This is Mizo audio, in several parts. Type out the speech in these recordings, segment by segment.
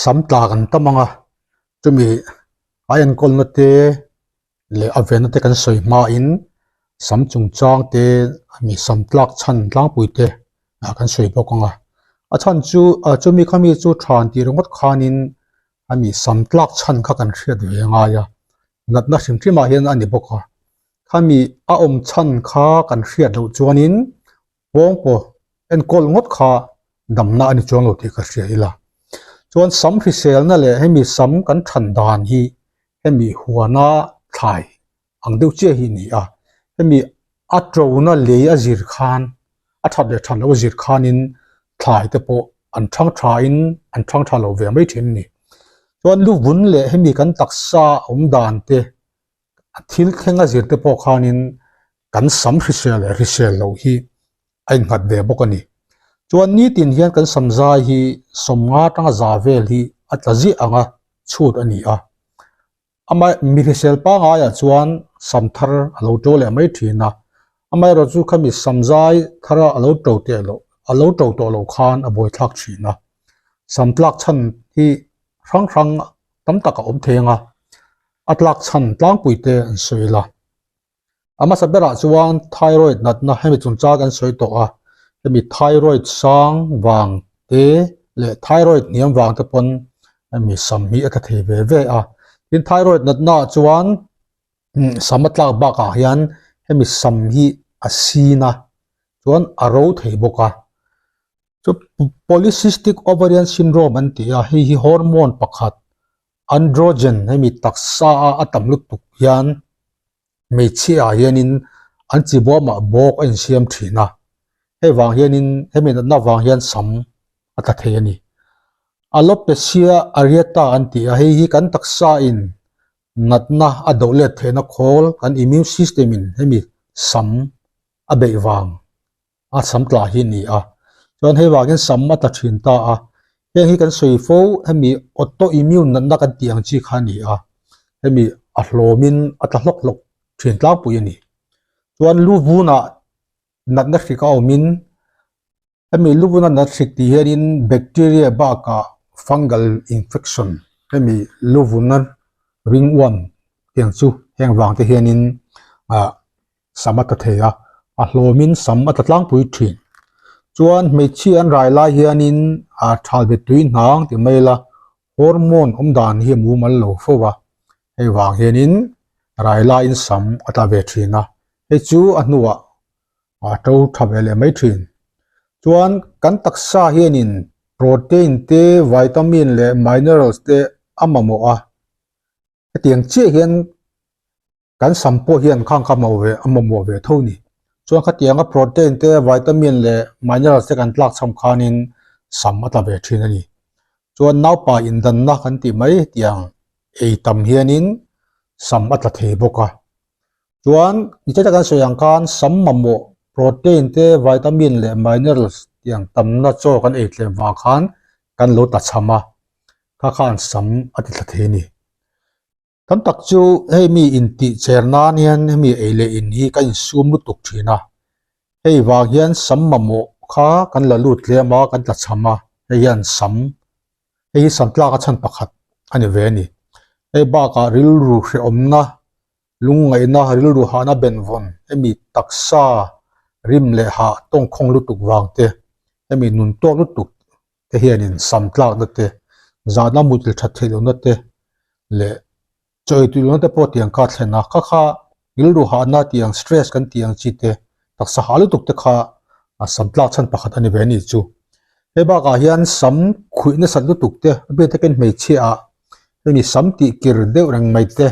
Sam tla kan tam ang a, chumi a enkawlna te leh a venna te kan sawi hmain sam chungchang te ami sam tlak chhan tlangpui te ah kan sawi bawk ang a. A chhan chu ah chumi khami chu than tih ringawt khanin ami sam tlak chhan kha kan hriat ve ngai a, natna hrim hrim ah hian a ni bawk a. Khami a awm chhan kha kan hriat loh chuanin pawng pawh enkawl ngawt kha damna a ni chuang lo tih ka hria ila. Chuan sam hriselna leh hemi sam kan than dan hi hemi huana thlai ang deuh chiah hi a ni a. Hemi a tona lei a zir khan a that leh that loh a zir khanin thlai te pawh an thang thain an thang tha lo ve mai thin a ni. Chuan luvun leh hemi kan taksa awm dan te a thil thleng a zir te pawh khanin kan sam hrisel leh hrisel loh hi a innghat ve bawk a ni. Chuan nitin hian kan sam zai hi sawmnga atanga za vel hi a tla ziah anga chhut a ni a. Amah mi hrisel pangaiah chuan sam thar a lo to leh mai thin a, amaherawh chu khami sam zai thar a lo to teh loh a lo to tawh loh khan a buaithlak thin a. Sam tlak chhan hi hrang hrang tam tak a awm thei ang a, a tlak chhan tlangpui te an sawi la. A hmasa berah chuan thyroid natna hemi chungchang kan sawi tawh a, hemi thyroid sang vang te leh thyroid hniam vang te pawn hemi sam hi a tla thei ve ve a. Tin thyroid natna ah chuan sam a tlak bakah hian hemi sam hi a sin a, chuan a ro thei bawk a. Chu polycystic ovarian syndrome an ti a, hei hi hormone pakhat Androgen hemi taksa a a tam lutuk hian hmeichhia ah hianin an chi bawmah bawk a insiam thin a, hei vang hianin hemi natna vang hian sam a tla thei a ni. Alopecia areata an ti a, hei hi kan taksa in natna a doh let theihna khawl kan immune system in hemi sam a beih vang a sam tla hi a ni a, chuan hei vangin sam a tla thin ta a, heng hi kan sawi fo hemi autoimmune natna kan tih ang chi kha a ni a, hemi a hlawmin a tla hlawk hlawk thin tlangpui a ni. Chuan lu vunah natna hrik a awmin hemi lu vuna natna hrik tih hianin bacteria bakah fungal infection hemi lu vuna ringworm tiang chu heng vang te hianin ah sam a tla thei a, a hlawmin sam a tla tlangpui thin. Chuan hmeichhia an rai lai hianin a thal ve tui hnang ti mai ila hormone awm dan hi a mumal lo fo a, hei vang hianin rai laiin sam a tla ve thin a, hei chu a hnuah a to tha ve leh mai thin. Chuan kan taksa hianin protein te, vitamin leh minerals te a mamawh a, hetiang chiah hian Kan sam pawh hian khang kha mau ve a mamawh ve tho ni. Chuan khatianga protein te, vitamin leh minerals te kan tlak cham khanin sam a tla ve thin a ni. Chuan naupa indanna kan tih mai hetiang ei tam hianin sam a tla thei bawk a. Chuan nichata kan sawi ang khan sam mamawh protein te, vitamin leh minerals tiang tamna chaw kan ei tlem vang khan kan lo tla cham a, kha khan sam a ti tla thei a ni. Tam tak chu hei mi intih cher nan hian hemi ei leh in hi ka insum lutuk thin a, hei vang hian sam mamawh kha kan la lut tlem a, kan tla cham a, hei hian sam, hei hi sam tlak a chhan pakhat a ni ve a ni. Hei bakah rilru hrehawmna, lungngaihna, rilru hahna benvawn, hemi taksa rim leh hah tawngkhawng lutuk vang te, hemi nun tawk lutuk te hianin sam tlakna te, zahna mutil that theih lohna te leh chaw ei tui lohna te pawh tiang kha a thlen a, kha kha rilru hahna tiang stress kan tih ang chi te, taksa hah lutuk te kha a sam tlak chhan pakhat a ni ve a ni chu. Hei bakah hian sam khuih nasat lutuk te, a biak takin hmeichhia ah hemi sam tih kir deuh reng mai te,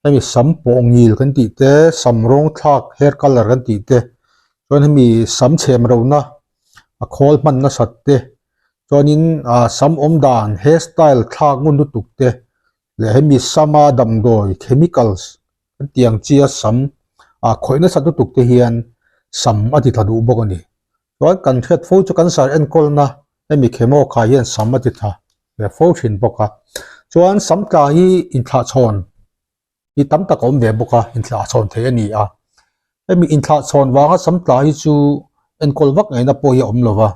hemi sam pawh ngil kan tih te, sam rawng thlak hair colour kan tih te, chuan hemi sam chhem rohna a khawl hman nasat te chuanin ah sam awm dan hair style thlak ngun lutuk te leh hemi sama damdawi chemicals kan tih ang chi a sam ah khawih nasat lutuk te hian sam a ti tla duh bawk a ni chuan kan hriat fo chu cancer enkawlna hemi chemo khai hian sam a ti tla ve fo thin bawk a chuan sam tla hi inthlah chhawn hi tam tak a awm ve bawk a, inthlah chhawn theih a ni a. Hemi inthlah chhawn vanga sam tla hi chu enkawl vak ngaihna pawh hi a awm lo va.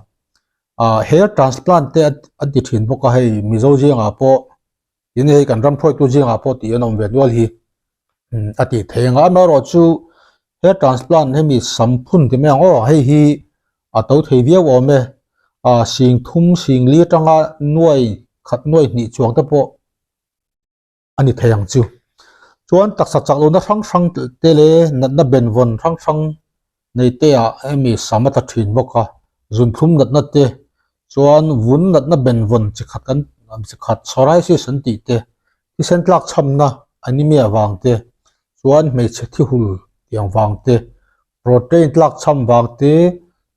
Ah hair transplant te an ti thin bawk a hei Mizo zingah pawh tin hei kan ram hruaitu zingah pawh tih an awm ve nual hi a tih theih ang a amaherawhchu hair transplant hemi sam phun ti mai ang aw hei hi a to thei viau awm e ah sing thum sing li atanga nuai khat nuai hnih chuang te pawh a ni thei ang chu. Chuan taksa chak lohna hrang hrang te leh natna benvawn hrang hrang nei te ah hemi sam a tla thin bawk a, zunthlum natna te chuan vun natna benvawn chi khat kan chi khat psoriasis an tih te, thisen tlak chhamna anemia vang te, chuan hmeichhe thi hul tiang vang te, protein tlak chham vang te,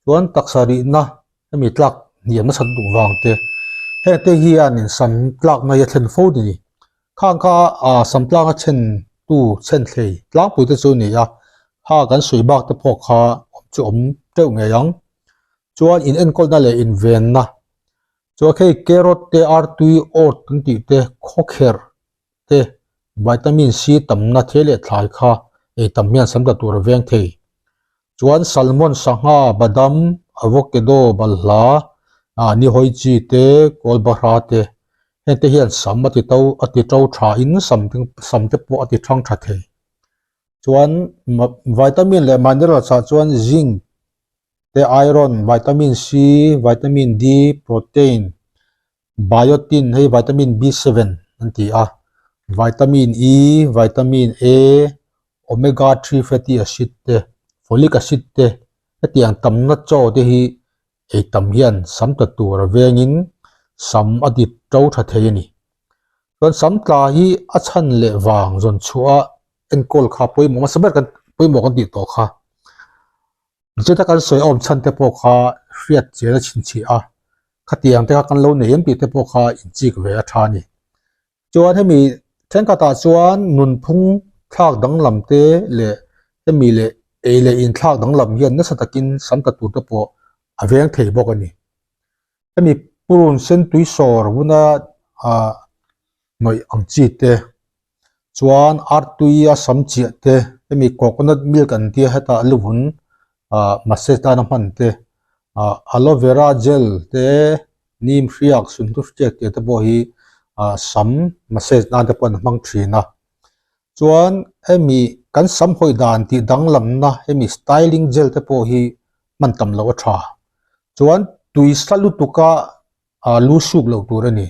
chuan taksa rihna hemi tlak hniam nasa duh vang te heng te hianin sam tlakna hi a thlen fo ni. Khang kha ah sam tlanga then tu then thlei tlangpui te chu a ni a, kha kan sawi bak te pawh kha awm chu awm teuh ngei ang. Chuan in enkawlna leh invenna chuan hei carrot te artui oat kan tih te khawkherh te vitamin C tamna thei leh thlai kha ei tam hian sam tla tur a veng thei. Chuan salmon sangha badam avocado balhla ah nihawi chi te kawl bahra te heng te hian sam a ti to a ti to tha in sam te sam te pawh a ti thang tha thei. Chuan vitamin leh minerals ah chuan zinc te iron vitamin C vitamin D protein Biotin hei vitamin B7 an ti a, vitamin E, vitamin A, omega 3 fatty acid te, folic acid te hetiang tamna chaw te hi ei tam hian sam tla tur a vengin sam a ti to tha thei a ni. Chuan sam tla hi a chhan leh vang zawn chhuah a enkawl kha pawimawh hmasa ber kan pawimawh kan tih tawh kha. Cheta kan sawi awm chhan te pawh kha hriat chian a chhinchhiah a, khatiang te kha kan lo nei em tih te pawh kha inchik ve a tha a ni. Chuan hemi thenkhatah chuan nunphung thlak danglam te leh hemi leh ei leh inthlak danglam hian nasa takin sam ta tur te pawh a veng thei bawk a ni. Hemi purun sen tui sawr vuna ah hnawih ang chi te chuan artui a sam chiah te hemi coconut milk an tia hetah luvun ah massage tana hman te ah aloe vera gel te neem hriak sunhlu hriak tih te pawh hi ah sam massage nan te pawh an hmang thin a chuan hemi kan sam hawi dan tih danglamna hemi styling gel te pawh hi hman tam loh a tha chuan tui sa lutuk a ah lu suk loh tur a ni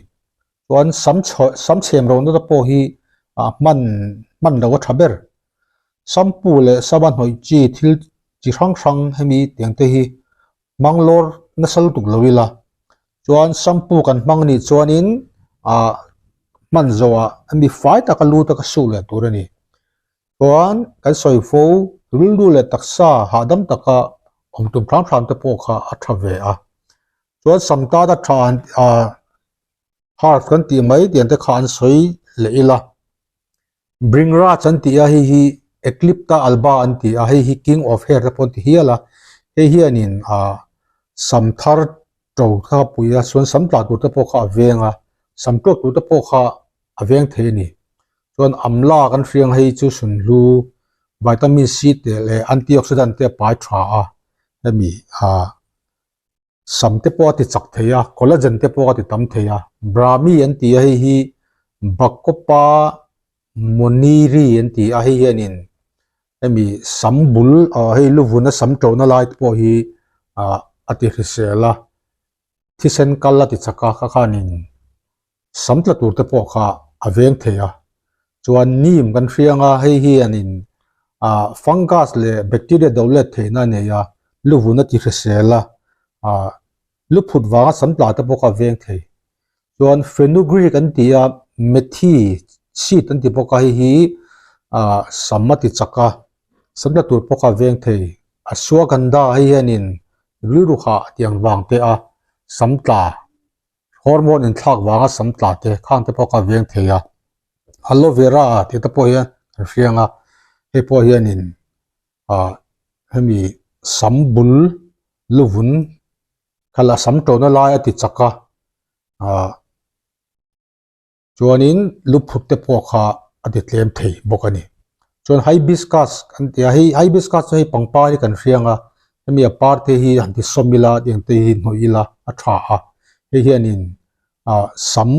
chuan sam chho sam chhem ro na te pawh hi ah hman hman loh a tha ber shampoo leh sama hnawih chi thil chi hrang hrang hemi tiang te hi hmang lawr nasa lutuk lo ila chuan shampoo kan hmang anih chuanin ah hman zawhah hemi fai taka lu te ka suk leh tur a ni chuan kan sawi fo rilru leh taksa hahdam taka awm tum hram hram te pawh kha a tha ve a chuan sam tana tha ah heart kan tih mai tiang te kha an sawi leh ila Bringraj an tih a hei hi Eclipta alba an ti a hei hi king of hair te pawh an ti hial a hei hianin ah sam thar to kha pui a chuan sam tla tur te pawh kha a veng a sam tawk tur te pawh kha a veng thei a ni chuan amla kan hriang hei chu sunhlu vitamin C te leh antioxidant te a pai tha a hemi ah. Sam te pawh a ti chak thei a, collagen te pawh a ti tam thei a. Brahmi an ti a, hei hi Bacopa monnieri an ti a, hei hianin hemi sam bul ah hei luvuna sam ṭona lai te pawh hi ah a ti hrisel a, thisen kal a ti chak a, kha khanin sam tla tur te pawh kha a veng thei a chuan neem kan hriang a hei hianin ah fungus leh bacteria do let theihna a nei a luvun a ti hrisel a ah luphut vanga sam tla te pawh kha a veng thei chuan fenugreek an ti a methi seed an ti bawk a hei hi ah sam a ti chak a sam tla tur pawh kha a veng thei ashwagandha hei hianin rilru hah tiang vang te a sam tla. Hormone inthlak vanga sam tla te khang te pawh kha veng thei a, aloe vera tih te pawh hian kan hriang a, hei pawh hianin ah hemi sam bul luvun kha la sam tawhna lai a ti chak a ah Chuanin luphut te pawh kha a ti tlem thei bawk a ni. Chuan hibiscus kan ti a, hei hibiscus chu hei pangpar hi kan hriang a, Hemi a par te hi han ti sawm ila tiang te hi hnawih ila a tha a. Hei hianin ah sam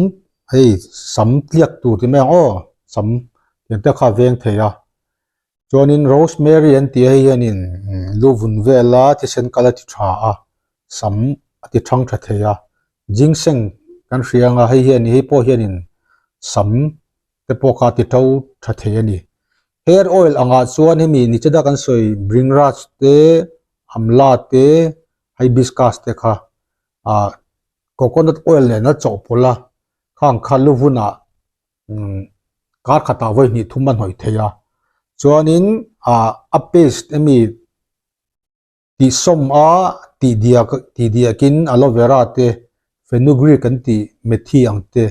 hei sam tliak tur ti mai ang aw sam tiang te kha a veng thei a. Chuanin rosemary an tih a hei hianin lu vun vela thisen kal a ti tha a sam a ti thang tha thei a. Ginseng kan hria anga hei hian hei pawh hianin sam te pawh kha a ti to tha thei a ni. Hair oil angah chuan hemi nicheda kan sawi bringraj te amla te hibiscus te kha ah coconut oil nen a chawhpawlh a khang kha lu vunah umm kar khatah vawi hnih thum a hnawih thei a chuanin ah a paste hemi Tih sawm a tih diak tih diakin aloe vera te, fenugreek an tih methi ang te,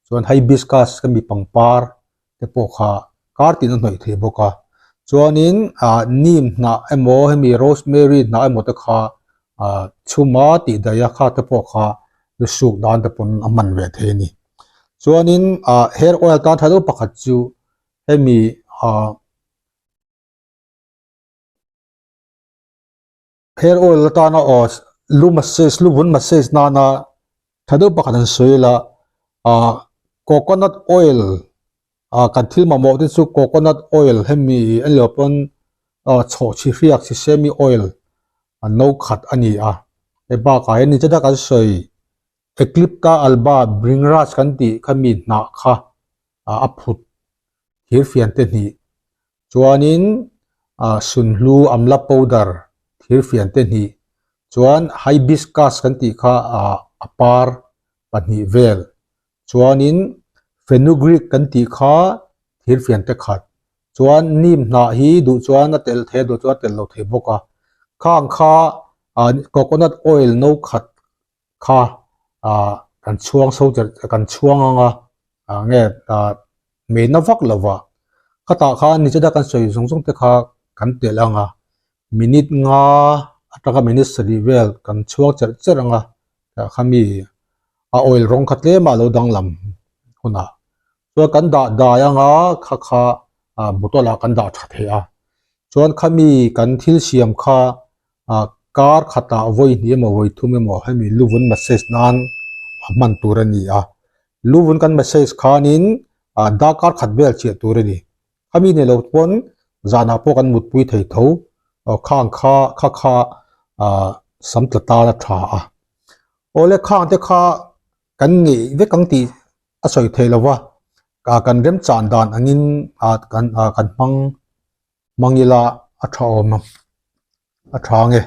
chuan hibiscus ka mi pangpar te pawh kha kar tin a hnawih thei bawk a. Chuanin ah neem hnah emaw hemi rosemary hnah emaw te kha ah chhuma tih daih a kha te pawh kha lu suk dan te pawn a hman ve thei a ni. Chuanin ah hair oil tan tha deuh pakhat chu hemi ah. Hair oil atana aw lu massage lu vun massage nana tha deuh pakhat an sawi la ah coconut oil ah kan thil mamawh te chu coconut oil hemi a ni lo pawn ah chhawhchhi hriak sesame oil a no khat a ni a hei bakah hian nichina kan sawi eclipta alba bringraj kan tih kha mi hnah kha ah a phut thir fian te hnih Chuanin ah sunhlu amla powder thir fian te hnih chuan hibiscus kan tih kha ah a par pahnih vel chuanin fenugreek kan tih kha thir fian te khat chuan neem hnah hi duh chuan a telh thei a duh chuan a telh lo thei bawk a khang kha ah coconut oil no khat kha ah kan chhuang so cher kan chhuang ang a ah nge ah meina vak lo va khatah khan nichina kan sawi zawng zawng te kha kan telh ang a minute nga atanga minute sarih vel kan chhuang cherh cherh ang a tah kha mi a oil rawng kha tlem a lo danglam hunah chuan kan dah dai ang a kha kha ah bottle ah kan dah tha thei a chuan khami kan thil siam kha ah kar khatah vawi hnih emaw vawi thum emaw hemi luvun massage nan a hman tur a ni a luvun kan massage khanin ah darkar khat vel chiah tur a ni khami nei lo pawn zanah pawh kan mutpui thei tho aw khang kha kha kha ah sam tla tan a tha a awle khang te kha kan ngeih vek ang tih a sawi thei lo va ah kan remchan dan angin ah kan ah kan hmang hmang ila a tha awm a tha ang e.